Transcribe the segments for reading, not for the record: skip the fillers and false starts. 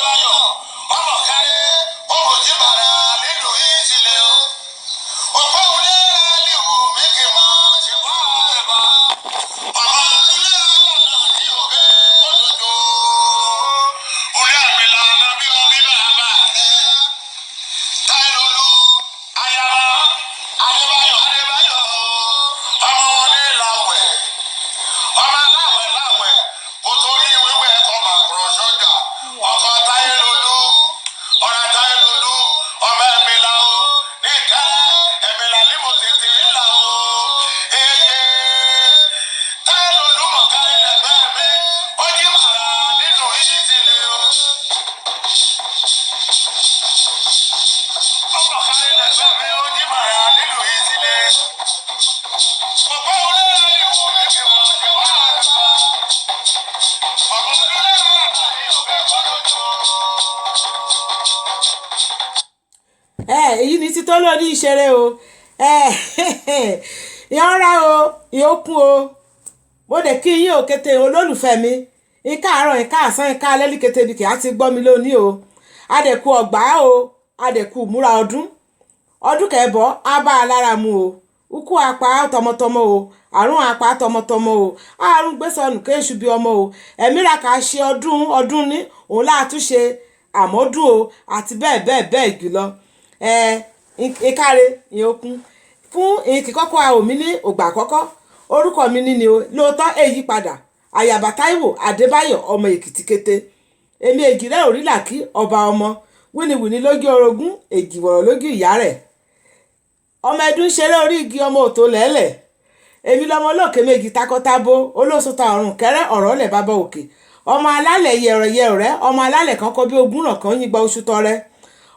Adébáyọ̀ ọmọ káyé ọmọ tí bàrà nílùú yìí sílẹ̀ o. Ọ̀pọ̀ òlé aliwu mi kì í mọ̀ ṣe wá ẹ̀bà. Ọmọ ilé ọlọ́nà ní òkè òdòdó. Ulé àmìlà nàbí ọbí bàbá rẹ̀. Táìlólú Ayaba Adébáyọ̀ Adébáyọ̀ ọmọ wọn ní làwẹ̀. Ọmọ aláwẹ̀ láwẹ̀ kò torí wíwẹ̀ kọ́ máa kúrò sọ́jà. Ọkọ Táìlólú ọ̀rẹ́ Táìlólú ọmọ ẹ̀mìlà o ní ìkẹrẹ ẹ̀mìlà ní mo tètè ńlá o. Èyí Táìlólú mọ̀kárẹ́ lẹ́gbẹ́ mi ó jí màrà nínú ìṣìtìlẹ̀ o. Ọmọ kárẹ́ lẹ́gbẹ́ mi ó jí màrà nínú ìṣìlẹ̀. Ọ̀pọ̀ olóyè ìwò mi fi wọ́n ṣe wá àgbà. Ọ̀pọ̀ olóyè àgbà ni òkè gbọ́dọ̀ tó. Ẹ èyí ni títọ́ lórí ìṣeré o. Ẹ ìyanra o, ìyókùn o. Mo dẹ̀ kí yín o kété olólùfẹ́ mi. Ìka àárọ̀, ìka àsán, ìka alẹ́ ní kété ibi kì á ti gbọ́ mi lónìí o. Adẹ̀kú ọgbà o, adẹ̀kú múra ọdún. Ọdún kẹbọ á bá a lára mu o. Ukú apá tọmọtọmọ o, àrùn apá tọmọtọmọ o, àrùn gbèsònù kéṣù bí ọmọ o. Ẹ̀mí ra kà á ṣe ọdún ọdún ní òun láàtúnṣe àmọ́dún o àti bẹ́ẹ̀ bẹ́ẹ̀ bẹ́ẹ̀ jùlọ. Ẹ ìkáre ìyókùn fún ìkíkọ́kọ́ a ò mí ní ògbà àkọ́kọ́. Orúkọ mi ní ni o lóòótọ́ èyí padà Àyàbá Táíwò Adébáyọ̀ ọmọ Èkìtì kété. Èmi èjìrẹ́ òrìlà kí ọba ọmọ wíníwíní lójú orogún èjìwọ̀rọ̀ lójú ìyá rẹ̀. Ọmọ ẹdún ṣeré orí igi ọmọ òtó lẹ́lẹ̀. Èmi lọmọ olókè méjì takọtabo olóṣùta ọ̀run kẹrẹ ọ̀rọ̀ lẹ̀ bàbá òkè. Ọmọ alálẹ̀ yẹ̀rọ̀yẹ̀rẹ̀ ọmọ alálẹ̀ kan kọ́ bí ogún ràn kan yín gba oṣù tọrẹ.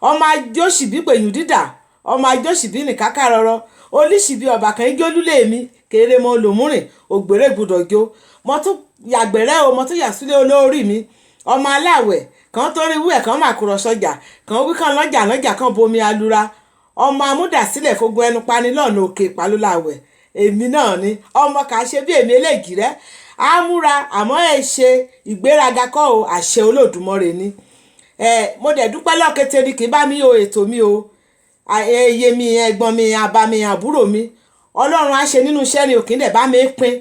Ọmọ ajóṣìbí pèyùn dídà, ọmọ ajóṣìbí nìkáká rọrọ. Olíṣìbí ọba kan ijó lúlé mi kéré mọ lòmúrìn ògbéré gbúdọ̀ jó. Mo tún yàgbẹ́rẹ́ o, mo tún yà sílé olórí mi. Ọmọ aláwẹ̀ kan torí wúẹ̀ kan máa kúrọ̀ sọ́jà kan wí kan lọ́jà lọ́jà kan bomi alura. Ọmọ amúdàsílẹ̀ fogun ẹnu pani lọ́nà òkè ìpalúláwẹ̀. Èmi náà ni ọmọ kà á ṣe bí èmi eléjì rẹ. Á múra àmọ́ ẹ ṣe ìgbéraga kọ́ o, àṣẹ Olódùmarè ni. Ẹ mo dẹ̀ dúpẹ́ lọ́kẹ́tẹ́ ni kì í bá mi o ètò mi o. Iye mi, ẹ̀gbọ́n mi, àbá mi, àbúrò mi. Ọlọ́run á ṣe nínú iṣẹ́ ni ò kí ń dẹ̀ bá mi pín.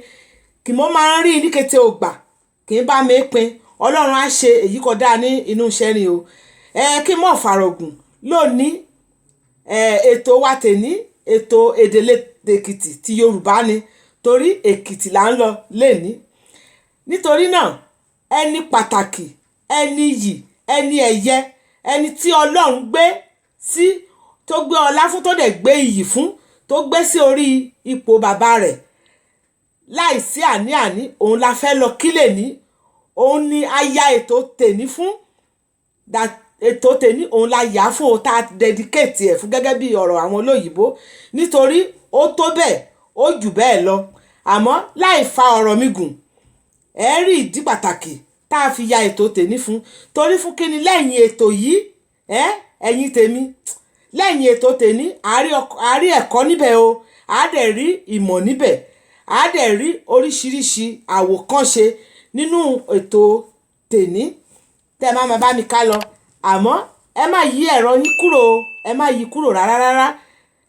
Kì mo máa ń rí ní kété ògbà kì í bá mi pín. Ọlọ́run á ṣe èyí kọ́ dáa ní inú iṣẹ́ ni o. Ẹ kí mọ̀ fàrọ̀gùn lónìí. Ẹ ètò wa tèní ètò èdèlé Èkìtì ti Yorùbá ni torí Èkìtì là ń lọ lénìí. Nítorí náà ẹni pàtàkì, ẹni iyì, ẹni ẹ̀yẹ, ẹni tí Ọlọ́run gbé sí tó gbé ọlá fún tó dẹ̀ gbé iyì fún tó gbé sí orí ipò bàbá rẹ̀ láìsí àní-àní òun la fẹ́ lọ kílè ní. Òun ni a ya ètò tèní fún. Ètò tèní òun la yà á fún o tá a dedicate ẹ̀ fún gẹ́gẹ́ bí ọ̀rọ̀ àwọn olóyìnbó nítorí ó tó bẹ́ẹ̀ ó jù bẹ́ẹ̀ lọ. Àmọ́ láì fa ọ̀rọ̀ mi gùn, ẹ rí ìdí pàtàkì tá a fi ya ètò tèní fún. Torí fún kíni lẹ́yìn ètò yìí, ẹ́ ẹ̀yin tèmi, lẹ́yìn ètò tèní a rí ẹ̀kọ́ níbẹ̀ o, a dẹ̀ rí ìmọ̀ níbẹ̀, a dẹ̀ rí oríṣiríṣi àwòkọ́ṣe nínú ètò tèní. Tẹ́ ẹ máa ma bá mi ká lọ. Àmọ́ ẹ má yí ẹ̀rọ yín kúrò o, ẹ má yí kúrò rárá rárá.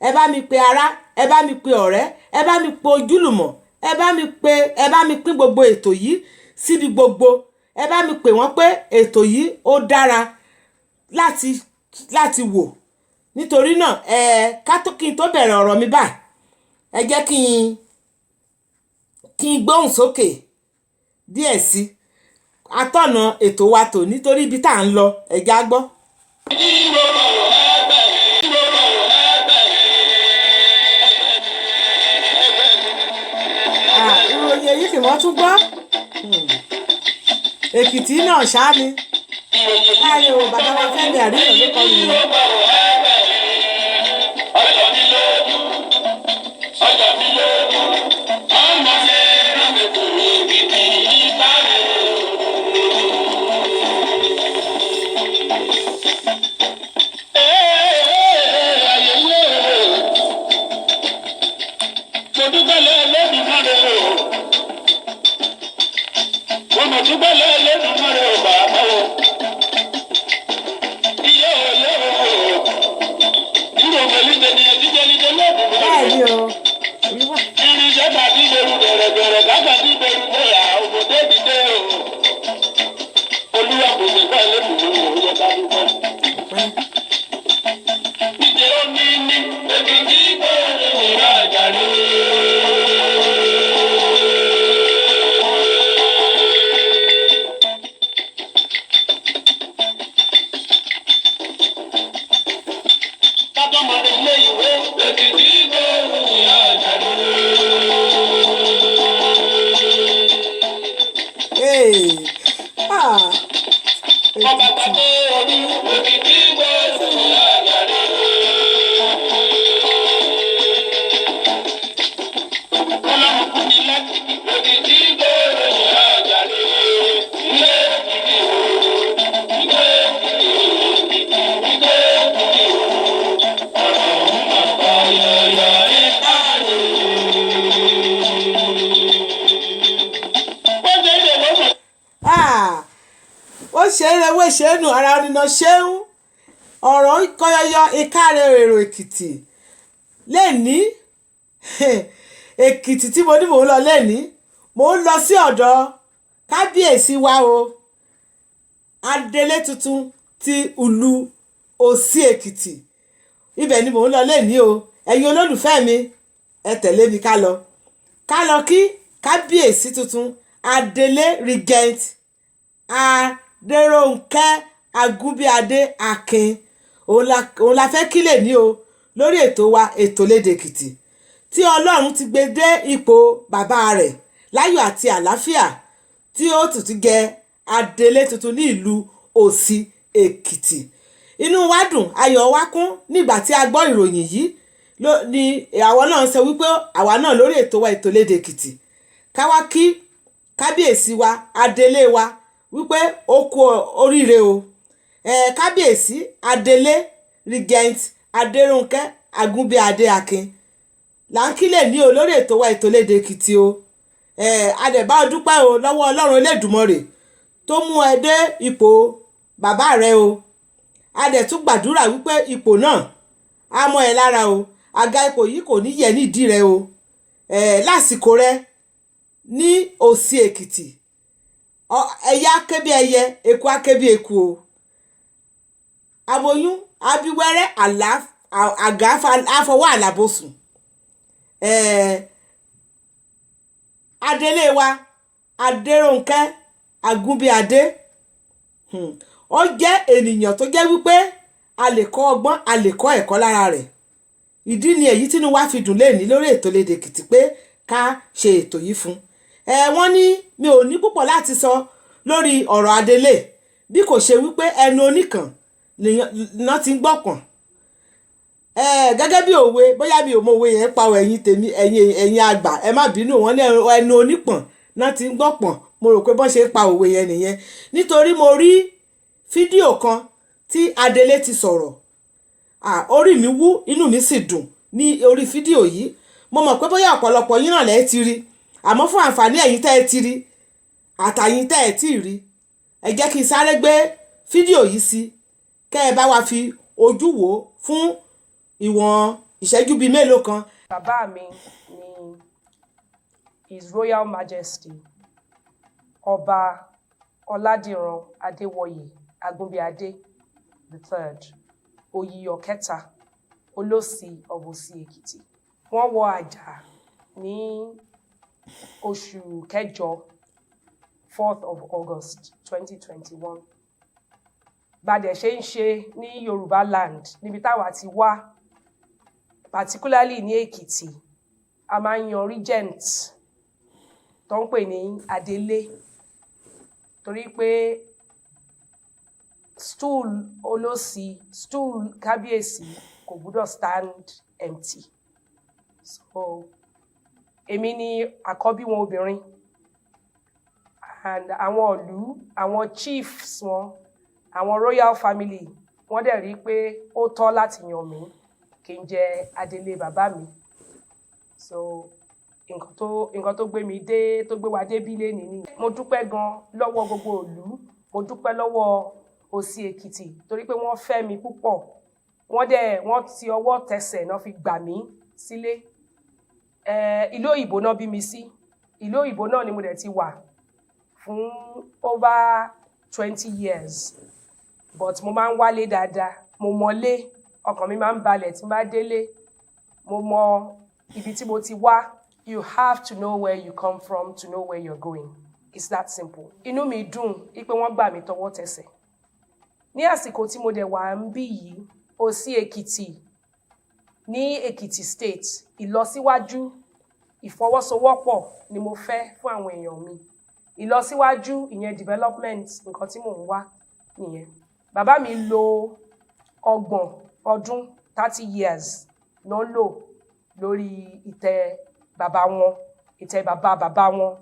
Ẹ bá mi pe ará, ẹ bá mi pe ọ̀rẹ́, ẹ bá mi pe ojúlùmọ̀, ẹ bá mi pe, ẹ bá mi pín gbogbo ètò yìí síbi gbogbo. Ẹ bá mi pè wọ́n pé ètò yìí ó dára láti, láti wò. Nítorí náà ẹ ká tó kí n tó bẹ̀rẹ̀ ọ̀rọ̀ mi báyìí, ẹ jẹ́ kí n gbóhùn sókè díẹ̀ sí atọ́nà ètò wa tò nítorí ibi tá à ń lọ ẹ já gbọ́. Ìròyìn èyí kì wọ́n tún gbọ́. Èkìtì náà ṣá ni. Láàrin o, bàbá wa Fẹ́mi Àríyọ̀ ló kọ ìyẹn. Mo dúpẹ́ lẹ́ẹ̀lẹ́dùnmọ́rẹ́ o. Mo mọ̀ dúpẹ́ lẹ́ẹ̀lẹ́dùnmọ́rẹ́ o bàbá o. Ìgbà Elédùmarè, ó yẹ ká dúpẹ́. Ìjẹ́ ó ní ní Èkìtì gbòòrò ìrọ̀ àjàre. Kátọ́mọdé ilé ìwé. Èkìtì gbòòrò ìrọ̀ àjàre. Hey. Ah. Ọba Èkìtì. gbàgbé orí. Èkìtì gbòòrò ìrọ̀ àjàre. Ọlọ́run fún mi láti. Èkìtì gbòòrò ìrọ̀ àjàre. Ilé Èkìtì o. Ilé Èkìtì o. Ilé Èkìtì o. Ọ̀rọ̀ ń bàbá yọ̀yọ̀ ìpàdé. Ó ṣe é lè lọ́sàn. Ah, ó ṣe é rewé ṣe é nù ara nínà ṣéun ọ̀rọ̀ ń kọyọyọ ìkárẹ̀ èrò Èkìtì lẹ́ni. Èkìtì tí mo ní mò ń lọ lẹ́ni, mò ń lọ sí ọ̀dọ̀ kábíyèsí wa o, adelé tuntun ti ìlú Òsì Èkìtì. Ibẹ̀ ni mò ń lọ lẹ́ni o. Ẹ̀yin olólùfẹ́ mi, ẹ tẹ̀lé mi ká lọ, ká lọ kí kábíyèsí tuntun, adelé regent Adérónkẹ́ Agúnbíadé Akin. Òun la fẹ́ kí lè ní o lórí ètò wa, ètò Lédè Èkìtì, tí Ọlọ́run ti gbé dé ipò bàbá rẹ̀ láyọ̀ àti àlàáfíà, tí ó tún ti gẹ adelé tuntun ní ìlú Òsì Èkìtì. Inú wa dùn, ayọ̀ wa kún nígbà tí a gbọ́ ìròyìn yìí ni àwọn náà sọ wípé àwa náà lórí ètò wa, ètò Lédè Èkìtì, ká wá kí kábíyèsí wa, adelé wa, wípé ó kú oríire o. Kábíyèsí adelé regent Adérónkẹ́ Agúnbíadé Akin là ń kílè ní o lórí ètò wa, ètò Lédè Èkìtì o. Adẹ̀bá dúpẹ́ o lọ́wọ́ Ọlọ́run Elédùmarè tó mú ẹ dé ipò bàbá rẹ o. A dẹ̀ tún gbàdúrà wípé ipò náà á mọ́ ẹ lára o, àga ipò yìí kò ní yẹ̀ nídìí rẹ o. Lásìkò rẹ ní Òsì Èkìtì, ẹyẹ á ké bí ẹyẹ, eku á ké bí eku o, aboyún abiwẹ́rẹ́ àgá àfọwọ́ àlàbòsùn. Adelé wa Adérónkẹ́ Agúnbíadé, ó jẹ́ ènìyàn tó jẹ́ wípé a lè kọ́ ọgbọ́n, a lè kọ́ ẹ̀kọ́ lára rẹ̀. Ìdí ni èyí tínú wa fi dùn léèní lórí ètò Lédè Èkìtì pé ká ṣe ètò yìí fún ẹ. Wọ́n ní mi ò ní púpọ̀ láti sọ lórí ọ̀rọ̀ adelé bí kò ṣe wípé ẹnu oníkàn lèèyàn ti ń gbọ̀pọ̀n. Gẹ́gẹ́ bí òwe, bóyá mi ò mọ òwe yẹn pa o, ẹ̀yin tèmi, ẹ̀yin àgbà, ẹ má bínú. Wọ́n ní ẹnu onípọ̀n náà ti ń gbọ̀pọ̀n. Mo rò pé bọ́n ṣe ń pa òwe yẹn nìyẹn, nítorí mo rí fídíò kan tí adelé ti sọ̀rọ̀. Ah, orí mi wú, inú mi sì dùn ní orí fídíò yìí. Mo mọ̀ pé bóyá ọ̀pọ̀lọpọ̀ yín náà lẹ́ ti rí, àmọ́ fún àǹfààní ẹ̀yin tẹ́ ẹ ti rí àtàyín tẹ́ ẹ tí ì rí, ẹ jẹ́ kí n sáré gbé fídíò yìí sí kẹ́ ẹ bá wa fi ojú wò ó fún ìwọ̀n ìṣẹ́jú bíi mélòó kan. Bàbá mi ni His Royal Majesty Ọba Ọládìran Adéwọyè Agúnbíadé the Third, Òyìyọ̀ kẹta, Olósì of Òsì Èkìtì. Wọ́n wọ àjà ní oṣù kẹjọ, 4th of August 2021. Bá dẹ̀ ṣe ń ṣe ní Yorùbá land níbi táwa ti wá, particularly ní Èkìtì, a máa ń yan regent tó ń pè ní adelé, torí pé stool olósì, stool kábíyèsí kò gbúdọ̀ stand empty. So èmi ni àkọ́bí wọn obìnrin, and àwọn ìlú, àwọn chiefs wọn, àwọn royal family, wọ́n dẹ̀ rí i pé ó tọ́ láti yàn mí kí n jẹ́ adelé bàbá mi. So nǹkan tó gbé mi dé, tó gbé wa débí lénìí nìyẹn. Mo dúpẹ́ gan lọ́wọ́ gbogbo ìlú, mo dúpẹ́ lọ́wọ́ Òsì Èkìtì, torí pé wọ́n fẹ́ mi púpọ̀. Wọ́n dẹ̀ wọ́n ti ọwọ́ tẹsẹ̀ náà fi gbà mí sílé. Ìlú òyìnbó náà bí mi sí, ìlú òyìnbó náà ni mo dẹ̀ ti wà fún over 20 years, but mo máa ń wálé dáadáa. Mo mọlé, ọkàn mi máa ń balẹ̀ tí n bá délé. Mo mọ ibi tí mo ti wá. You have to know where you come from to know where you're going. It's that simple. Inú mi dùn pé wọ́n gbà mí tọwọ́ tẹsẹ̀ ní àsìkò tí mo dẹ̀ wà ń bí yìí. Òsì Èkìtì ní Èkìtì State, ìlọsíwájú, ìfọwọ́sowọ́pọ̀ ni mo fẹ́ fún àwọn èèyàn mi. Ìlọsíwájú, ìyẹn development, nǹkan tí mò ń wá nìyẹn. Bàbá mi lò 30 ọdún, 30 years ló lò lórí ìtẹ́ bàbá wọn, ìtẹ́ bàbá bàbá wọn.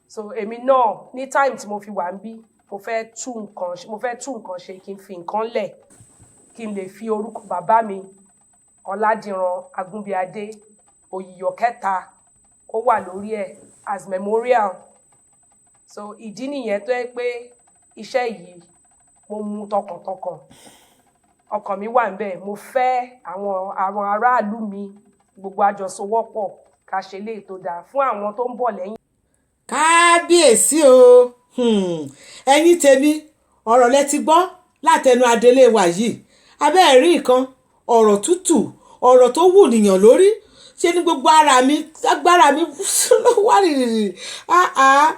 So èmi náà, ní time tí mo fi wà ń bí, mo fẹ́ tún nǹkan ṣe, mo fẹ́ tún nǹkan ṣe, kí n fi nǹkan lẹ̀, kí n lè fi orúkọ bàbá mi, Ọládìran Agúnbíadé Òyìyọ̀ Kẹta, kó wà lórí ẹ̀ as memorial. So ìdí nìyẹn tó yẹ pé iṣẹ́ yìí, mo mú tọkàntọkàn, ọkàn mi wà níbẹ̀. Mo fẹ́ àwọn aráàlú mi, gbogbo àjọsowọ́pọ̀, ká ṣe léè tó dáa fún àwọn tó ń bọ̀ lẹ́yìn. Kábíyèsí o! Ẹ̀yin tèmi, ọ̀rọ̀ lẹ ti gbọ́ látẹnu adelé wa yìí. Abẹ́ ẹ̀ rí nǹkan, ọ̀rọ̀ tútù, ọ̀rọ̀ tó wù nìyàn lórí. Ṣe ní gbogbo ara mi, agbára mi ló wà rìrìrì. Ah ah,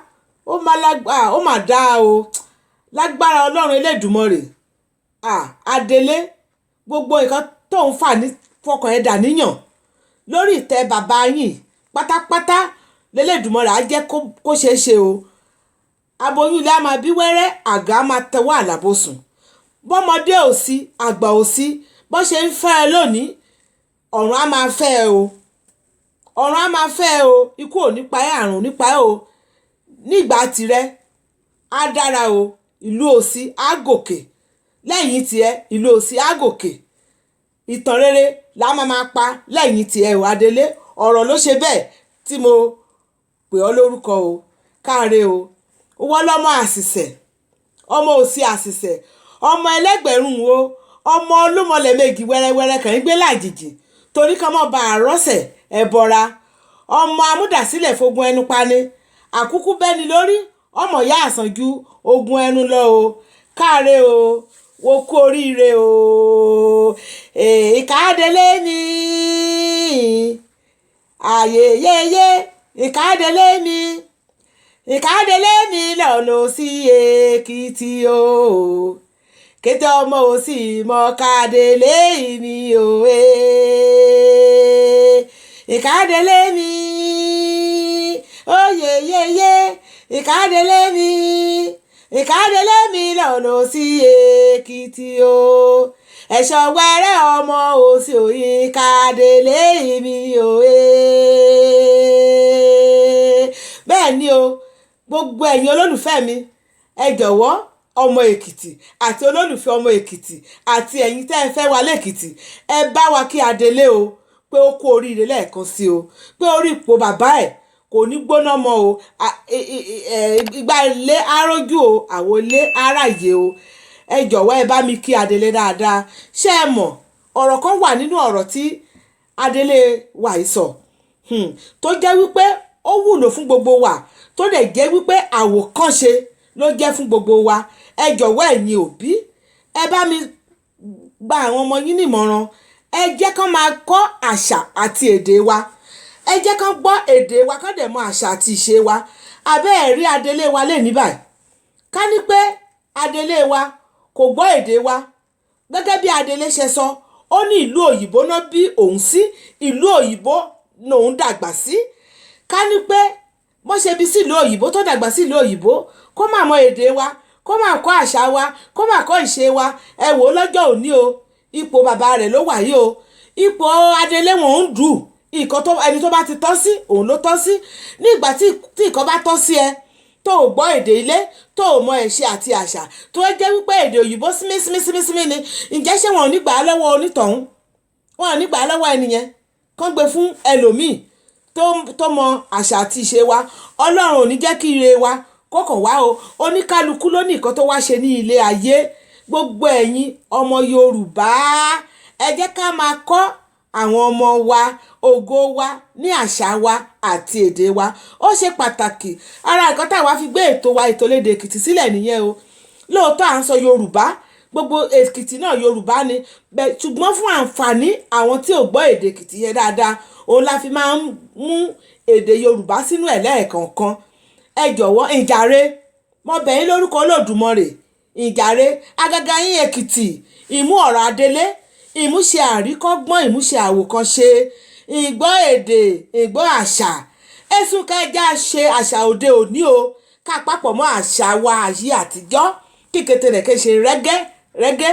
ó máa lágbá, ó máa dáa o. Lágbára Ọlọ́run Elédùmarè, ah, adelé, gbogbo nǹkan tó ń fà ní fọkàn ẹ̀ dà níyàn lórí ìtẹ́ bàbá yín pátápátá lẹ́lẹ́dùmarè á jẹ́ kó ṣeé ṣe o. Aboyún ilé á máa bí wẹ́rẹ́, àgà á máa tẹwọ́ àlàbòsùn. Bọ́mọdé ò sí, àgbà ò sí, bó ṣe ń fẹ́ ẹ lónìí, ọ̀run á máa fẹ́ ẹ o, ọ̀run á máa fẹ́ ẹ o. Ikú ò ní pa ẹ́, àrùn ò ní pa ẹ́ o. Nígbà tirẹ̀ á dára o. Ìlú Òsì á gòkè lẹ́yìn tiẹ̀, ìlú Òsì á gòkè. Ìtàn rere là máa máa pa lẹ́yìn tiẹ̀ o. Adelé, ọ̀rọ̀ ló ṣe bẹ́ẹ̀ tí mo pè ọ́ lórúkọ o. Káre o. Wọ́n lọ́mọ àṣìṣẹ́, ọmọ òsì àṣìṣẹ́, ọmọ ẹlẹ́gbẹ̀rún o, ọmọ olúmọlẹ̀ méjì wẹ́rẹ́wẹ́rẹ́ kàn ń gbé lájìjì torí kọ́ mọ́ bá àrọ́sẹ̀ ẹ̀bọra, ọmọ amúdàsílẹ̀ fogun ẹnu pani, àkúkú bẹ́ni lórí ọmọ ìyá àsàn ju ogun ẹnu lọ o. Káre o, wo kú oríire o. Ìkádélé mi, àyèyeye, ìkádélé mi, ìkádélé mi lọ́nà sí Èkìtì o. Kété ọmọ òsì mọ̀kádélé mi o. Ìkádélé mi, oyeyeye, ìkádélé mi, ìkádélé mi lọ́nà sí Èkìtì o. Ẹ̀ṣọ́ wẹ́rẹ́ ọmọ òsì òyìnkádélé mi o. Bẹ́ẹ̀ ni o. Gbogbo ẹ̀yin olólùfẹ́ mi, ẹ jọ̀wọ́, ọmọ Èkìtì àti olólùfẹ́ ọmọ Èkìtì àti ẹ̀yin tẹ́ ẹ fẹ́ wa lẹ́kìtì, ẹ bá wa kí adelé o pé ó kú oríire lẹ́ẹ̀kan sí o, pé orí ipò bàbá ẹ̀ kò ní gbóná mọ́ o. Ìgbà ilé arójú o, àwo ilé aráyè o. Ẹ jọ̀wọ́, ẹ bá mi kí adelé dáadáa. Ṣé ẹ mọ̀, ọ̀rọ̀ kan wà nínú ọ̀rọ̀ tí adelé wa yìí sọ, tó jẹ́ wípé ó wúlò fún gbogbo wa, tó dẹ̀ jẹ́ wípé àwòkọ́ṣe ló jẹ́ fún gbogbo wa. Ẹ jọ̀wọ́, ẹ̀yin òbí, ẹ bá mi gba àwọn ọmọ yín nímọ̀ràn. Ẹ jẹ́ kán máa kọ́ àṣà àti èdè wa. Ẹ jẹ́ kán gbọ́ èdè wa, kán dẹ̀ mọ àṣà àti ìṣe wa. Abẹ́ ẹ̀ rí adelé wa lè ní báyìí. Ká ní pé adelé wa kò gbọ́ èdè wa, gẹ́gẹ́ bí adelé ṣe sọ, ó ní ìlú òyìnbó náà bí òun sí, ìlú òyìnbó lòun dàgbà sí. Ká ní pé bó ṣe bí sí ìlú òyìnbó, tó dàgbà sí ìlú òyìnbó, kó má mọ èdè wa, kó má kọ́ àṣà wa, kó má kọ́ ìṣe wa, ẹ wò ó lọ́jọ́ òní o, ipò bàbá rẹ̀ ló wà yìí o. Ipò adelé wọn ń dù nǹkan tó ẹni tó bá ti tọ́ sí òun ló tọ́ sí. Nígbà tí nǹkan bá tọ́ sí ẹ, tó o gbọ́ èdè ilé, tó o mọ ẹ̀ṣẹ̀ àti àṣà, tó jẹ́ wípé èdè òyìnbó símí símí símí símí ni, ǹjẹ́ ṣé wọn ò ní gbà á lọ́wọ́ onítọ̀hún? Wọn ò ní gbà á lọ́wọ́ ẹnìyẹn, kán gbé fún ẹlòmíì tó mọ àṣà àti ìṣe wa. Ọlọ́run ò ní jẹ́ kí ire wa kókàn wá o. Oníkálukú ló ní nǹkan tó wá ṣe ní ilé ayé. Gbogbo ẹ̀yin ọmọ Yorùbá, ẹ jẹ́ ká máa kọ́ Àwọn ọmọ wa, ògo wa ní àṣà wa àti èdè wa, ó ṣe pàtàkì. Ara nǹkan táwa fi gbé ètò wa, ètò lédè Èkìtì sílẹ̀ nìyẹn o. Lóòótọ́, à ń sọ Yorùbá, gbogbo Èkìtì náà Yorùbá ni, ṣùgbọ́n fún àǹfààní àwọn tí ò gbọ́ èdè Èkìtì yẹn dáadáa, òun la fi máa ń mú èdè Yorùbá sínú ẹ̀ lẹ́ẹ̀kọ̀ọ̀kan. Ẹ jọ̀wọ́, ìjàre, mo bẹ̀ yín lórúkọ Olódùmarè, ìjàre, agaga yín Èkìtì, ìmú ọ̀rọ̀ adélé, ìmúṣe àríkọ́gbọ́n, ìmúṣe àwòkọ́ṣe, ìgbọ́ èdè, ìgbọ́ àṣà. Ẹ̀sùn kẹjá ṣe àṣà òde òní o, ká papọ̀ mọ́ àṣà wa ayé àtijọ́, kí kété rẹ̀ ké ṣe rẹ́gẹ́ rẹ́gẹ́.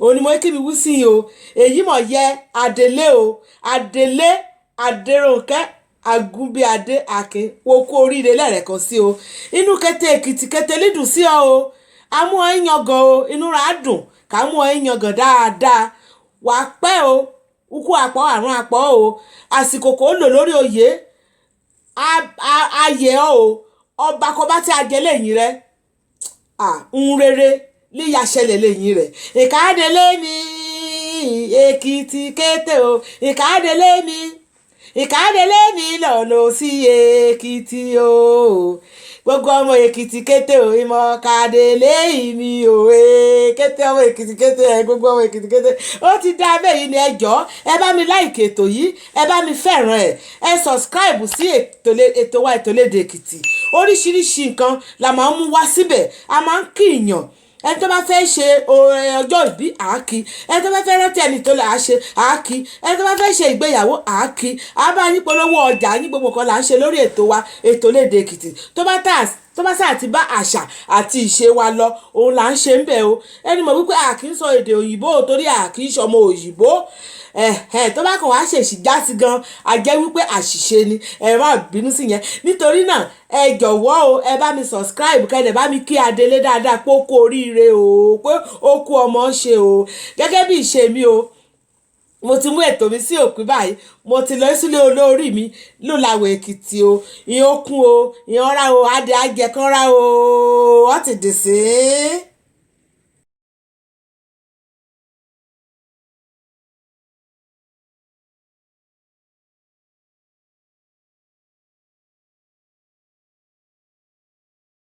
Òun ni mo kí mi wí sí i o. Èyí mọ̀ yẹ Adelé o, Adelé Adérónkẹ́ Agúnbíadé Akin, wo kú oríire lẹ́ẹ̀kan sí o. Inú kété Èkìtì kété lídùn sí ọ o, amú ọ yangàn o, inú rà á dùn ká mú ọ yangàn dáadáa. Wàá pẹ́ o, ukú àpọ̀, àrùn àpọ̀ o. Àsìkò kò lò lórí oyè ayẹ ọ o. Ọba kọba tí a jẹ lẹ́yìn rẹ, ń rere líya ṣẹlẹ̀ lẹ́yìn rẹ̀. Ìkádélé mi Èkìtì kété o, ìkádélé mi, ìkádélé mi lọ́nà sí Èkìtì o. Gbogbo ọmọ Èkìtì kété o, ìmọ̀kadélé mi o, kété ọmọ Èkìtì kété ẹ, gbogbo ọmọ Èkìtì kété. Ó ti dá abẹ́ yìí ni. Ẹ jọ̀ọ́, ẹ bá mi like ètò yìí, ẹ bá mi fẹ́ràn ẹ, ẹ subscribe sí ètò wa, ètò lédè Èkìtì. Oríṣiríṣi nǹkan la máa ń mú wá síbẹ̀. A máa ń kíyàn, ẹni tó bá fẹ́ ṣe ọjọ́ ìbí, àákí, ẹni tó bá fẹ́ rántí ẹni tó lè àṣe, àákí, ẹni tó bá fẹ́ ṣe ìgbéyàwó, àákí, a bá yín polówó ọjà yín. Gbogbo nǹkan là ń ṣe lórí ètò wa, ètò lédè Èkìtì. Tó bá sáà ti bá àṣà àti ìṣe wa lọ, òun là ń ṣe ń bẹ̀ o. Ẹni mọ̀ wípé a kì í sọ èdè òyìnbó, torí a kì í ṣọmọ òyìnbó. Ẹ̀hẹ́n, tó bá kàn wá ṣèṣì já sí gan, a jẹ́ wípé àṣìṣe ni, ẹ má bínú sí yẹn. Nítorí náà, ẹ jọ̀wọ́ o, ẹ bá mi subscribe, kẹ́ ẹ bá mi kí Adelé dáadáa pé ó kú oríire o, pé ó kú ọmọ ṣe o. Gẹ́gẹ́ bí ìṣe mi o, mo ti mú ètò mi sí òpin báyìí. Mo ti lọ sílé olórí mi lólàwọ̀ Èkìtì o. Ìyẹn ó kún o, ìyẹn ọ̀rá o, adé ajẹkànrá o, ó ti dì sí.